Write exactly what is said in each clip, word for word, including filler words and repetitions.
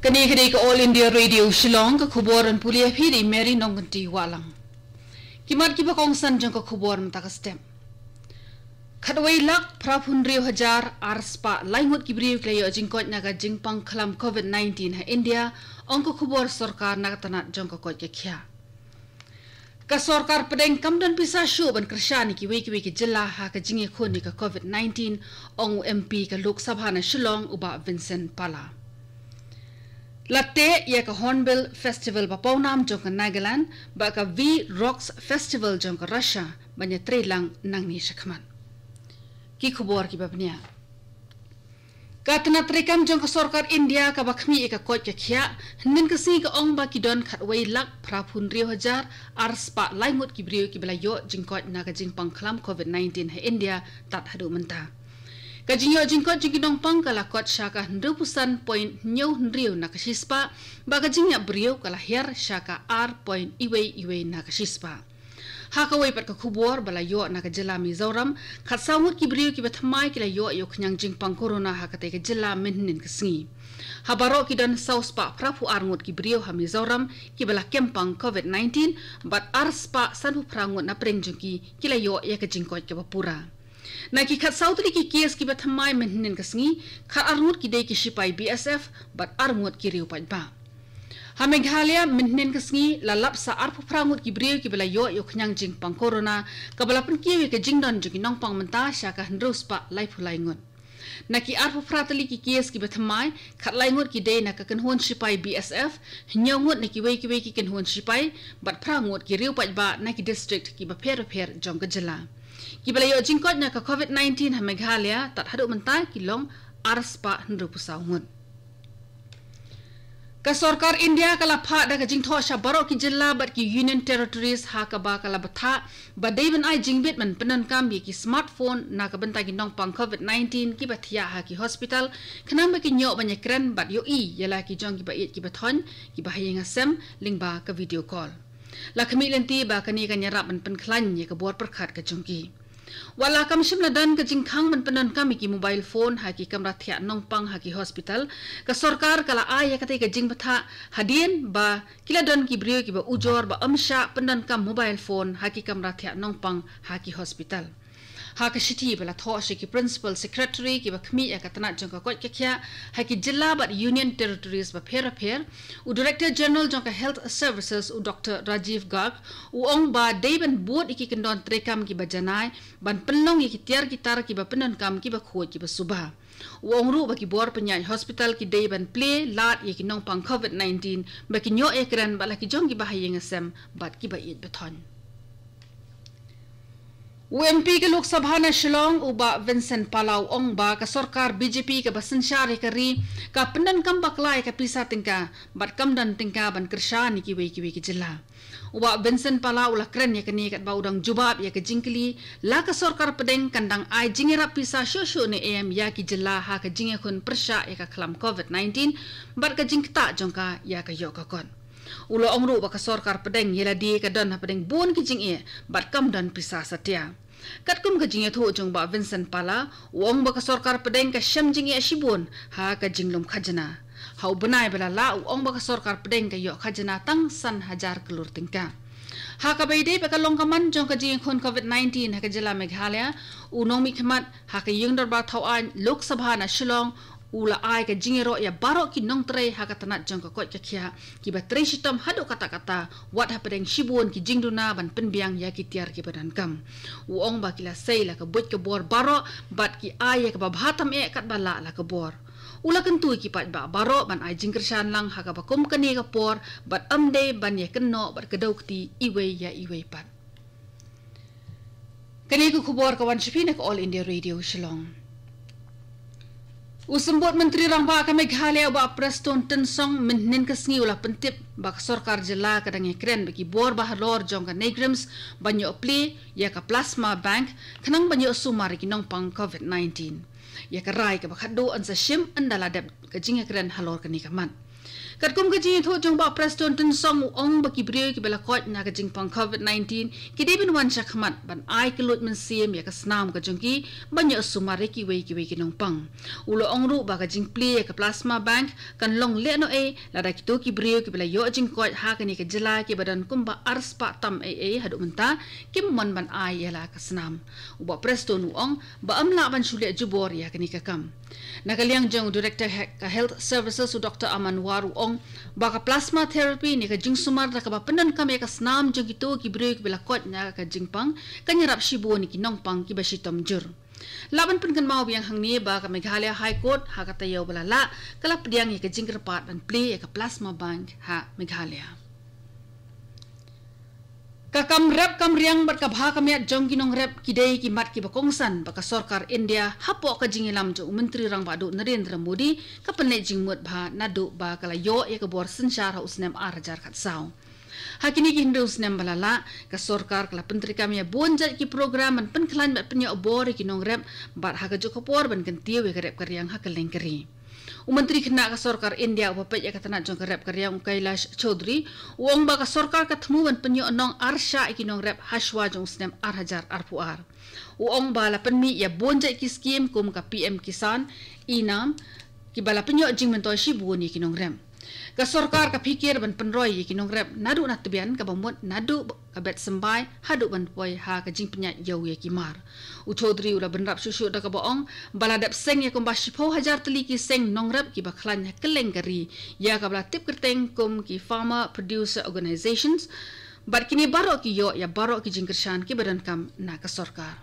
Kane ka dei ka All India Radio Shillong, ka khubor ban pule ïa phi da i Mary Nongkynti Wahlang. Ki mat kiba kongsan jong ka khubor mynta ka step. Khatwei lak phra phew hynriew hajar ar spah lai ngut ki briew ki la ïoh jingkoit na ka jingpang khlam covid nineteen ha India, ong ka khubor sorkar na ka tnat jong ka koit ka khiah. Ka sorkar pdeng kam don pisa shuh ban kyrshan ïa kiwei kiwei ki jylla ha ka jingïakhun ïa ka covid nineteen, ong u M P ka Lok Sabha na Shillong u Bah Vincent Pala. La teh ïa ka Hornbill Festival ba pawnam jong ka Nagaland bad ka V-Rocks Festival jong ka Russia ban ïatreilang nangne shakhmat. Ki khubor kiba bniah. Ka tnat treikam jong ka sorkar India kaba khmih ïa ka koit ka khiah, hynnin ka sngi ka ong ba ki don khatwei lak phra phew hynriew hajar ar spah lai ngut ki briew kiba la ïoh jingkoit na ka jingpang khlam covid nineteen ha India tad haduh mynta. Ka jingïoh jingkoit jong ki nongpang ka la kot sha ka hynriew phew san point hynñiew hynriew na ka shispah, bad ka jingïap briew ka la hiar sha ka ar point iwei iwei na ka shispah. Ha kawei pat ka khubor ba la ïoh na ka jylla Mizoram, khatsaw ngut ki briew kiba thymmai ki la ïoh ïa u khñiang jingpang corona ha katei ka jylla mynhynnin ka sngi. Ha baroh ki don saw spah phra phew ar ngut ki briew ha Mizoram kiba la kem pang covid nineteen, bad ar spah san phew phra ngut na pdeng jong ki ki la ïoh ïa ka jingkoit kaba pura. Na ki khatsaw tylli ki case kiba thymmai mynhynnin ka sngi, khatar ngut ki dei ki shipai B S F bad ar ngut ki riew paidbah. Ha Meghalaya mynhynnin ka sngi la lap sa ar phew phra ngut ki briew kiba la ïoh ïa u khñiang jingpang corona, kaba la pynkiew ïa ka jingdon jong ki nongpang mynta sha ka hynriew spah lai phew lai ngut. Na ki ar phew phra tylli ki case kiba thymmai, khatlai ngut ki dei na ka kynhun shipai B S F, hynñiew ngut na kiwei kiwei ki kynhun shipai, bad phra ngut ki riew paidbah na ki district kiba pher bapher jong ka jylla. Kiba la ïoh jingkoit na ka covid nineteen ha Meghalaya tad haduh mynta ki long ar spah hynriew phew saw ngut. Ka sorkar India ka la phah da ka jingthoh sha baroh ki jylla bad ki Union Territories ha kaba ka la bthah ba dei ban ai jingbit ban pyndonkam ïa ki smartphone na ka bynta ki nongpang covid nineteen kiba thiah ha ki hospital, khnang ba kin ïoh ban ïakren bad ïohi ïa la ki jong kiba ïeit kiba thoiñ, kiba ha ïing ha sem lyngba ka video call. La khmih lynti ba kane kan ïarap ban pynkhlaiñ ïa ka bor pyrkhat ka jong ki. Wat la kam shym la don ka jingkhang ban pyndonkam ïa ki mobile phone ha ki kamra thiah nongpang ha ki hospital, ka sorkar ka la ai ïa katei ka jingbthah hadien ba ki la don ki briew kiba ujor ba ym shah pyndonkam mobile phone ha ki kamra thiah nongpang ha ki hospital. Ha ka shithi ba la thoh sha ki Principal Secretary kiba khmih ïa ka tnat jong ka koit ka khiah ha ki jylla bad Union Territories bapher bapher, u Director General jong ka Health Services u Doctor Rajiv Garg u ong ba dei ban bud ïa ki kyndon treikam kiba janai ban pynlong ïa ki tiar ki tar kiba pyndonkam kiba khuid kiba suba. U ong ruh ba ki bor pynïaid hospital ki dei ban plie lad ïa ki nongpang covid nineteen ba kin ïoh ïakren bad la ki jong kiba ha ïing ha sem bad kiba ïeit ba thoiñ. U M P ka Lok Sabha na Shillong u Bah Vincent Pala u ong ba ka sorkar B J P kaba synshar ïa ka ri ka pyndonkam bakla ïa ka pisa tyngka bad kam don tyngka ban kyrshan ïa kiwei kiwei ki jylla. U Bah Vincent Pala u la kren ïa kane katba u dang jubab ïa ka jingkylli la ka sorkar pdeng kan dang ai jingïarap pisa shuh shuh ne em ïa ki jylla ha ka jingïakhun pyrshah ïa ka khlam covid nineteen bad ka jingktah jong ka ïa ka ïoh ka kot. U la ong ruh ba ka sorkar pdeng ïa lade ka don hapdeng bun ki jingeh bad kam don pisa satia. Katkum ka jingïathuh jong u Bah Vincent Pala, u ong ba ka sorkar pdeng ka shem jingeh shibun ha ka jinglum khajna. Ha u bnai ba la lah u ong ba ka sorkar pdeng ka ïoh khajna tang san hajar klur tyngka. Ha kaba ïadei bad ka long ka man jong ka jingïakhun covid nineteen ha ka jylla Meghalaya, u nongmihkhmat ha ka ïing dorbar thawaiñ Lok Sabha na Shillong, u la ai ka jingïaroh ïa baroh ki nongtrei ha ka tnat jong ka koit ka khiah kiba trei shitom haduh katta katta, wat hapdeng shibun ki jingduna ban pynbiang ïa ki tiar kiba donkam. U ong ba ki la sei la ka buit ka bor baroh bad ki ai ïa kaba bha tam eh katba lah la ka bor. U la kyntu ïa ki paidbah baroh ban ai jingkyrshan lang ha kaba kum kane ka por bad ym dei ban ïakynnoh bad kdew kti iwei ïa iwei pat. Kane ka khubor ka wan sha phi na ka All India Radio Shillong. U Symbud Myntri Rangbah ka Meghalaya u Bah Prestone Tynsong mynhynnin ka sngi u la pyntip ba ka sorkar jylla ka dang ïakren bad ki bor bahalor jong ka NEIGRIHMS ban ïoh plie ïa ka Plasma Bank khnang ban ïoh sumar ïa ki nongpang covid nineteen. Ïa ka rai kaba khatduh yn sa shim ynda la dep ka jingïakren halor kane ka mat. Katkum ka jingïathuh jong Bah Prestone Tynsong, u ong ba ki briew kiba la koit na ka jingpang covid nineteen ki dei ban wan shakhmat ban ai ka luid mynsiem ïa ka snam ka jong ki ban ïoh sumar ïa kiwei kiwei ki nongpang. U la ong ruh ba ka jingplie ïa ka plasma bank kan long lehnohei lada kito ki briew kiba la ïoh jingkoit ha kane ka jylla kiba don kumba arspah tam eiei haduh mynta kim mon ban ai ïa la ka snam. U Bah Prestone u ong ba ym lah ban shu leh jubor ïa kane ka kam. Na ka liang jong u Director he-, ka Health Services, u Doctor Aman War, u ong ba ka plasma therapy ne ka jingsumar da kaba pyndonkam ïa ka snam jong kito ki briew kiba la koit na ka jingpang kan ïarap shibun ïa ki nongpang kiba shitom jur. Lah ban pynkynmaw biang hangne ba ka Meghalaya High Court ha ka taïew ba la lah ka la pdiang ïa ka jingkyrpad ban plie ïa ka plasma bank ha Meghalaya. Ka kam rep kam riang bad ka bha ka miat jong ki nongrep ki dei ki mat kiba kongsan ba ka sorkar India hapoh ka jingïalam jong u Myntri Rangbah Duh Narendra Modi ka pynleit jingmut bha naduh ba ka la ïoh ïa ka bor synshar ha u snem ar hajar khatsaw. Ha kine ki hynriew snem ba la lah, ka sorkar ka la pyntreikam ïa bun jait ki program ban pynkhlaiñ bad pynïoh bor ïa ki nongrep bad ha kajuh ka por ban kyntiew ïa ka rep ka riang ha kylleng ka ri. U Myntri Khynnah ka sorkar India uba peit ïa ka tnat jong ka rep ka riang, u Kailash Chaudhary, u ong ba ka sorkar ka thmu ban pynïoh nong ar shah ïa ki nongrep hashwa jong u snem ar hajar arphew ar. U ong ba la pynmih ïa bun jait ki skim kum ka P M Kisan, e-NAM, kiba la pynïoh jingmyntoi shibun ïa ki nongrep. Ka sorkar ka phikir ban pynroi ïa ki nongrep naduh na tbian kaba mut naduh ka bet symbai haduh ban poi ha ka jingpynïaid ïew ïa ki mar. U Chaudhary u la bynrap shuh shuh da kaba ong ba la dep seng ïa kumba shiphew hajar tylli ki seng nongrep kiba khlaiñ ha kylleng ka ri, ïa kaba la tip kyrteng kum ki Farmer Producer Organizations, bad kine baroh ki ïoh ïa baroh ki jingkyrshan kiba donkam na ka sorkar.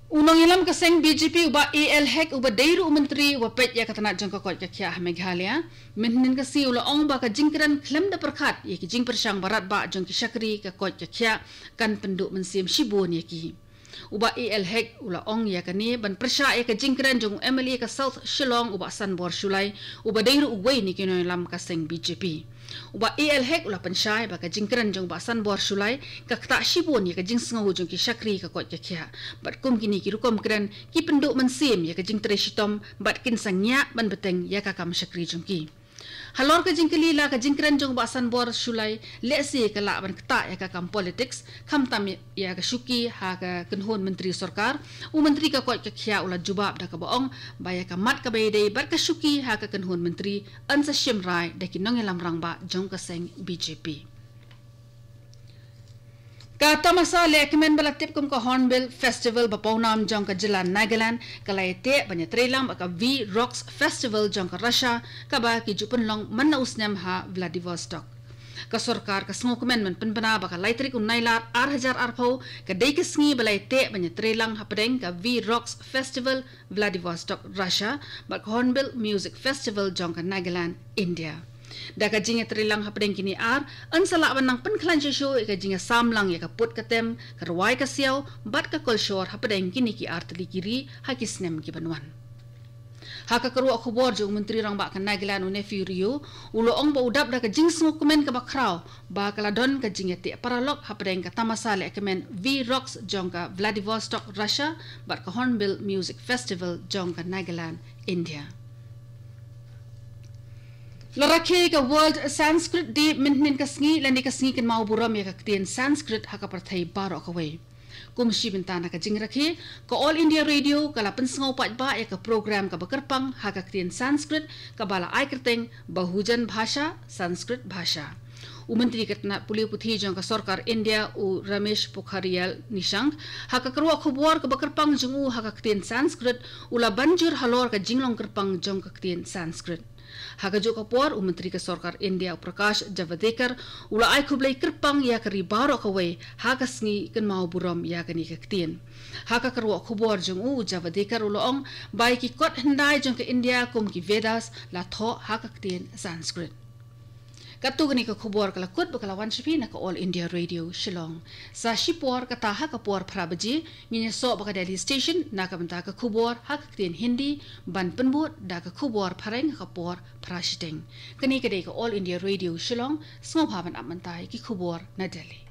U nongïalam ka seng B J P u Bah A L Hek uba dei ruh u myntri uba peit ïa ka tnat jong ka koit ka khiah ha Meghalaya, mynhynnin ka sngi u la ong ba ka jingkren khlem da pyrkhat ïa ki jingpyrshang ba radbah jong ki shakri ka koit ka khiah kan pynduh mynsiem shibun ïa ki. U Bah A L Hek u la ong ïa kane ban pyrshah ïa ka jingkren jong u M L A ka South Shillong, u Bah Sanbor Shullai, uba dei ruh uwei na ki nongïalam ka seng B J P. U Bah A L Hek u la pynshai ba ka jingkren jong u Bah Sanbor Shullai ka ktah shibun ïa ka jingsngew jong ki shakri ka koit ka khiah. Bad kum kine ki rukom kren ki pynduh mynsiem ïa ka jingtrei shitom bad kin sa ngiah ban bteng ïa ka kam shakri jong ki. Halor ka jingkylli la ka jingkren jong u Bah Sanbor Shullai lehse ka lah ban ktah ïa ka kam politics, khamtam ïa ka shuki ha ka kynhun myntri sorkar, u myntri ka koit ka khiah u la jubab da kaba ong ba ïa ka mat kaba ïadei bad ka shuki ha ka kynhun myntri yn sa shim rai da ki nongïalam rangbah jong ka seng B J P. Ka tamasa lehkmen ba la tip kum ka Hornbill Festival ba pawnam jong ka jylla Nagaland ka la ïateh ban ïatreilang bad ka V-Rocks Festival jong ka Russia, kaba ki ju pynlong man la u snem ha Vladivostok. Ka sorkar ka sngewkmen ban pynbna ba ka lai tarik u Nailar ar hajar arphew ka dei ka sngi ba la ïateh ban ïatreilang hapdeng ka V-Rocks Festival Vladivostok, Russia, bad ka Hornbill Music Festival jong ka Nagaland, India. Da ka jingïatreilang hapdeng kine ar, yn sa lah ban nang pynkhlaiñ shuh shuh ïa ka jingïasam lang ïa ka put ka tem, ka rwai ka siaw bad ka kolshor hapdeng kine ki ar tylli ki ri ha ki snem ki ban wan. Ha ka kyrwoh khubor jong u Myntri Rangbah ka Nagaland, u Neiphiu Rio, u la ong ba u dap da ka jingsngewkmen kaba khraw ba ka la don ka jingïateh paralok hapdeng ka tamasa lehkmen V-Rocks jong ka Vladivostok, Russia, bad ka Hornbill Music Festival jong ka Nagaland, India. La rakhe ka World Sanskrit Day mynhynnin ka sngi lane ka sngi kynmaw burom ïa ka ktien Sanskrit ha ka pyrthei baroh kawei. Kum shi bynta na ka jingrakhe, ka All India Radio ka la pynsngew paidbah ïa ka program kaba kyrpang ha ka ktien Sanskrit kaba la ai kyrteng Bahujan Bhasha, Sanskrit Bhasha. U Myntri ka tnat pule puthi jong ka sorkar India, u Ramesh Pokhariyal Nishank, ha ka kyrwoh khubor kaba kyrpang jong u ha ka ktien Sanskrit, u la ban jur halor ka jinglong kyrpang jong ka ktien Sanskrit. Ha kajuh ka por, u Myntri ka sorkar India, u Prakash Javadekar, u la ai khublei kyrpang ïa ka ri baroh kawei ha ka sngi kynmaw burom ïa kane ka ktien. Ha ka kyrwoh khubor jong u, u Javadekar u la ong ba ïa ki kot hyndai jong ka India kum ki Vedas la thoh ha ka ktien Sanskrit. Katto katne ka khubor ka la kut bad ka la wan sha phi na ka All India Radio Shillong. Sa shipor kata ha ka por phra baje, ngin ïasoh bad ka Delhi Station na ka bynta ka khubor ha ka ktien Hindi, ban pynbud da ka khubor phareng ha ka por phra shiteng. Kane ka dei ka All India Radio Shillong, sngewbha ban ap mynta ïa ki khubor na Delhi.